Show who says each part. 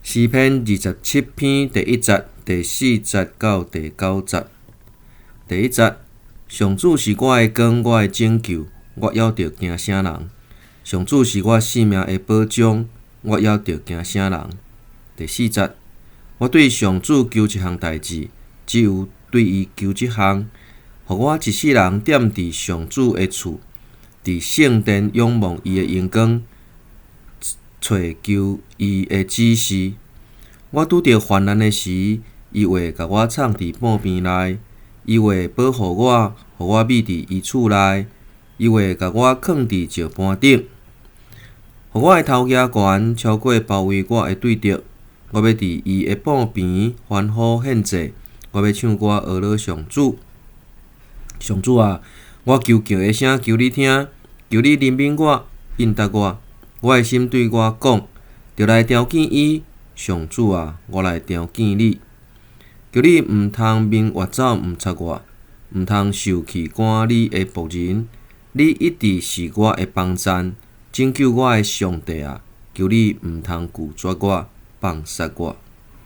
Speaker 1: 詩篇27篇第一節、第四節到第九節。第一節，上主是我的光，我的拯救，我猶著驚啥人？上主是我性命的保障，我猶著驚啥人？第四節，我對上主求一項代誌，只有對伊求這項，予我一世人踮佇上主的厝，佇聖殿仰望伊的榮光，揣求伊的指示。我拄著患難的時，伊會共我藏佇寶瓶內，伊會保護我，予我覕佇伊厝內，伊會共我囥佇石盤頂，予我的頭舉懸，超過包圍我的對敵。我欲佇伊的寶旁歡呼獻祭，我欲唱歌呵咾上主。上主啊，我求告的聲求你聽，求你憐憫我，應答我。我的心對我講，著來朝見伊。上主啊，我來朝見你。求你毋通面越走毋插我，毋通受氣趕你的僕人。你一直是我的幫贊，拯救我的上帝啊！求你毋通拒絕我，放殺我。